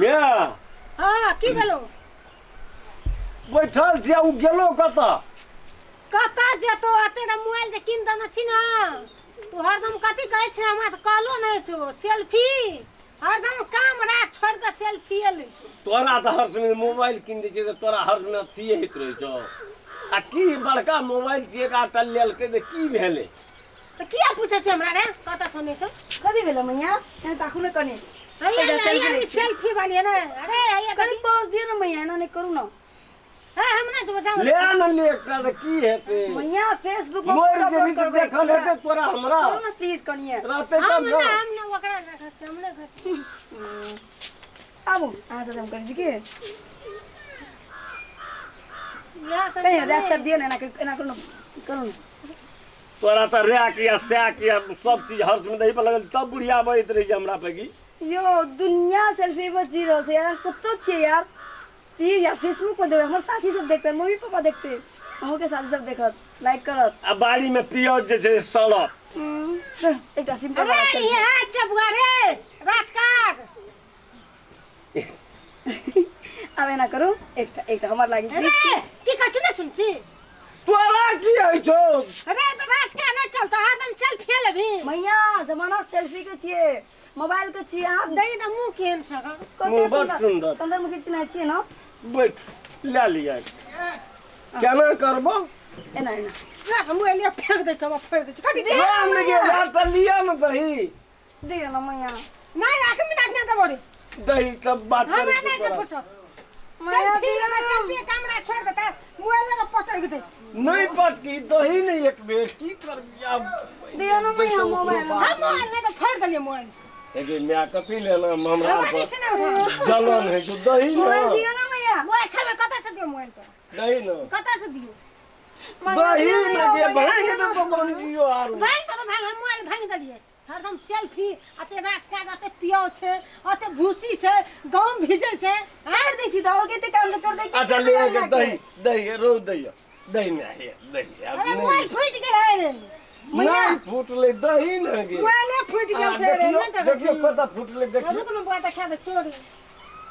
ये हाँ की भेलो बैठल छियै ओ गेलो कतऽ कतऽ जेतो अते ने मोबाइल जे कीन देने छी ने तू हरदम कथी कहै छै हमरा तऽ कहलो नहि छौ सेल्फी हरदम काम राज छोड़ि कऽ सेल्फी लै छौ तोरा तऽ हर समय मोबाइल कीन दै छियै तऽ तोरा हर समय अथिए होइत रहै छौ आ की बड़का मोबाइल छियै एक आटा लेलकै तऽ की भेलै तऽ किया पूछै छै हमरा रे कतऽ छौ नहि छौ कथी भेलै मैया एना ताकू ने कनि हैया एकटा ने, सेल्फी हैया लै ने छी। सेल्फी वाली है ने अरे हैया कनि पॉज दियौ ने मैया एना नहि करू ने हे हम नहि जेबो जाओ ले ने ले एकटा तऽ की हेतै मैया फेसबुक पर मरि फोटो जेबही अपलोड तऽ करबै देखल हेतै तोरा हमरा करू ने प्लीज कनिए रहतै हम तब ने ने हम ने ओकरा देखै छियै हम नहि देखै छियै। आबू अहाँ से हम करै छी की इएह सब कनि रैप सब दियौ ने एना करू- एना करू ने करू ने तोरा तऽ रैक या सैक या सब चीज हर समय दही पर लगल तब बुढ़िया बजैत रहै छै हमरा पे की यो दुनिया सेल्फी पर जी रहल छै यार कतौ छियै यार प्लीज यार फेसबुक पर देबै हमर साथी सब देखते मम्मी पापा देखते अहूँके साथी सब देखत लाइक करत आ बाड़ी में पियौज जे छै सड़त एकटा सिंपल अरे वाला सेल्फी इएह छै बुआ रे राजकाज आब एना करू एकटा एकटा हमर लागी अरे की कहै छी नहि सुन छी तोरा की होइ छौ अरे तऽ राजकाज नहि चलतो हरदम चल फेल अभी मैया जमाना सेल्फी के छियै मोबाइल के छियै अहाँ दही तऽ मुँह केहन छ कते मुँह बड़ सुन्दर सुन्दर। चंद्रमुखी चिन्है छियै ने बैठ लए लिअ केना करबो एना एना राख मोबाइल फेंक दै छौ फोड़ि दै छौ कथी छै? राम ने गे यार तऽ लिअ ने दही दियौ ने मैया नहि राख मिनट नहि देबो रे दही तब बात हमरा करै नहि छियौ से तोरा। पूछो मैया सेल्फी दियौ लेबै ने। सेल्फी कैमरा छोड़ि देतै मोबाइल लऽ कऽ पटकि दे नहि पटकी दही नहि एक बेर की करबी आब दियौ ने मैया मोबाइल हम मोबाइल नहि तऽ फोड़ि देलियै मोबाइल हे माय कथी लेना हमरा हमरा पर नहि से नहि उठा जलन होइ छौ दही ने मोबाइल दियौ ने मैया मोबाइल छेबे कतऽ से दियौ मोबाइल तो दही ने कतऽ से दियौ मैया दही दियौ ने ने, गे मैया भांग दियौ ने। देतो बंजियो आरू भांग तो भांग हम मोबाइल भांग देलियै हरदम सेल्फी अते रास काज अते पियो छै अते भूसी छै गहूम भीजै छै मारि दै छी तऽ आओर कते काम तऽ कर दै छी अच्छा ले के दही दही रौ दही दही में हे दही आब अरे नहीं मोबाइल फूटि गेलै रे नहीं फूटलै दही ने गे मोबाइले फूटि आ, गेल छै रे देखियौ नहि देखै देखियौ छी कतऽ फूटलै देखियौ रुक ने बुआ देखा दे चोरी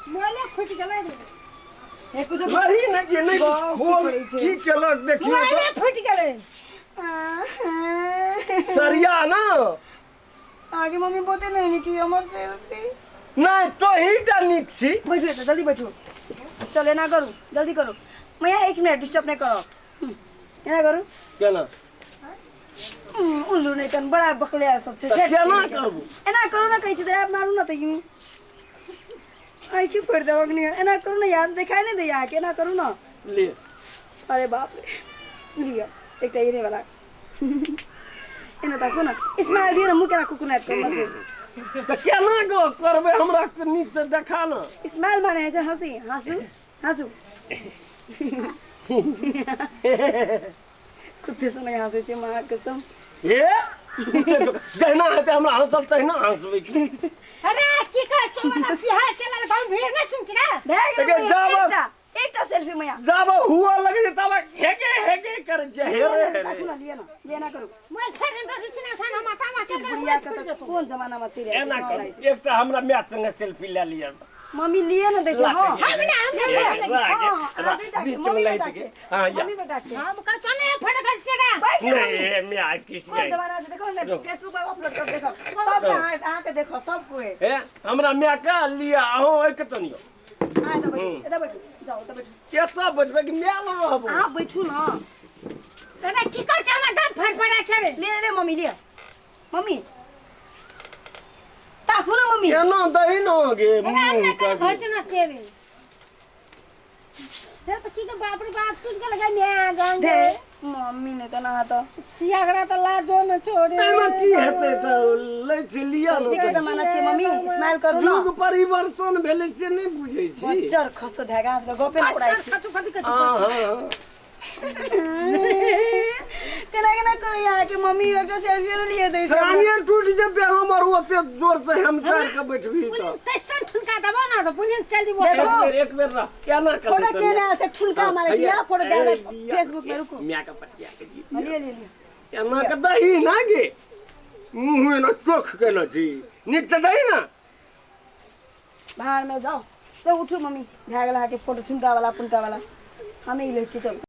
मोबाइले फूटि गेलै रे हे कुछो रही ने जे नहीं बाप खोल पड़ै छै। की केलक देखियौ मोबाइले फूटि गेलै तऽ। सरिया ना आगे मम्मी बोलते नहीं नहीं कि हमर सेल्फी नहीं तोही टा नीक छी बैठू एतऽ जल्दी बैठू चल एना करू जल्दी करू मैया एक मिनट डिस्टर्ब नहीं करो एना करू केना उल्लू नहीं तन बड़ा बकले सब छै तऽ केना करबू एना करू ना कहै छी तऽ मारू ना तऽ यूं आई की फोड़ि देबक नहीं एना करू ना यार देखाई नहीं दैया अहाँके एना करू ना ले अरे बाप रे लिअ एकटा एने वाला एना ताकू ना स्माइल दियौ ना मुँह केना कुकुनाइत करू ना तऽ केना गो करबै हमरा नीक से देखा ना स्माइल माने है छै हँसी हँसू हँसू कुत्ते से नहीं हँसै छै माँ कसम हे जहिना हेतै हमरा हँसल तहिना हँसबै की अरे की कहै छौ मला बिहार चलल गाँव भीड़ नहि सुन छी रे भए गेल एके मैया, जाब- एकटा एकटा सेल्फी मैया जाब हुआ लगे छै तब हेगे हेगे करै छै हेरे हेरे ताकू ना लिअ ना लिअ ना करू मोबाइल फेर दिन तऽ रिसिना उठा हम माथा चल बुढ़िया के तऽ कोन जमाना में चलि एना करू एकटा हमरा माय संगे सेल्फी लए लिअ मम्मी लिए ना दै छै लाके हाँ हम ना हम ले, ना ले, ला, हाँ, ला, हाँ, ला, बेटा के, बीच में मम्मी लैत बेटा के। के, हाँ, या। मम्मी बेटा के। हम कहै छौ ने फटक छै रे बैठ ना नहीं मम्मी। हे माय किस कोन गई जमाना छै देखो ने रुक। फेसबुक पर अपलोड कर देखो सब अहाँ अहाँ के देखो सब कोई हे हमरा माय के लिअ अहूँ ओहि के तनियो अहाँ एतऽ बैठू एतऽ बैठू जाओ एतऽ बैठू केतऽ बैठबै कि माय लग रहबो अहाँ बैठू ना दादा की कहै छै हमर दम फड़फड़ा छै रे ले ले मम्मी ले मम्मी ताकू ना मम्मी केना दही न गे अरे मुँह हमरा के कहै छै ना तेरे हे तऽ की के बाप रे बाप टूट गेल गे म्या गंग दे मम्मी ने तऽ ना तऽ सियागरा तऽ लाजो न छोड़े एहिमे की हेतै तऽ लै छै लिअ ने के तऽ। जमाना छै मम्मी स्माइल करू ना युग परिवर्तन भेलै से नहि बुझै छी बच्चर खसो धागा के गपे न उड़ाइ छी कथु कथु कथु हँ हँ हँ केना केना करू यहाँ के मम्मी एकटा सेल्फी लिए दै छै टांगे टूटि जेतै हमर ओते जोर से हम चढ़ि के बैठबही तऽ तैसन ठुनका देबो ना तऽ बुझिन चल जेबो देखो। एक बेर एक बेर रह केना कर फोटो केना छै ठुनका मारे दिया फोटो दे फेसबुक में रुको माय के पटिया के दी लिए लिए लिए केना के दही ना गे मुँह एना चोख के न छी नीक तऽ दही ना बाहर में जाओ तऽ उठू मम्मी, भए गेल अहाँके फोटो ठुमका वाला पुनका वाला। हमे ई लै छी, चलू।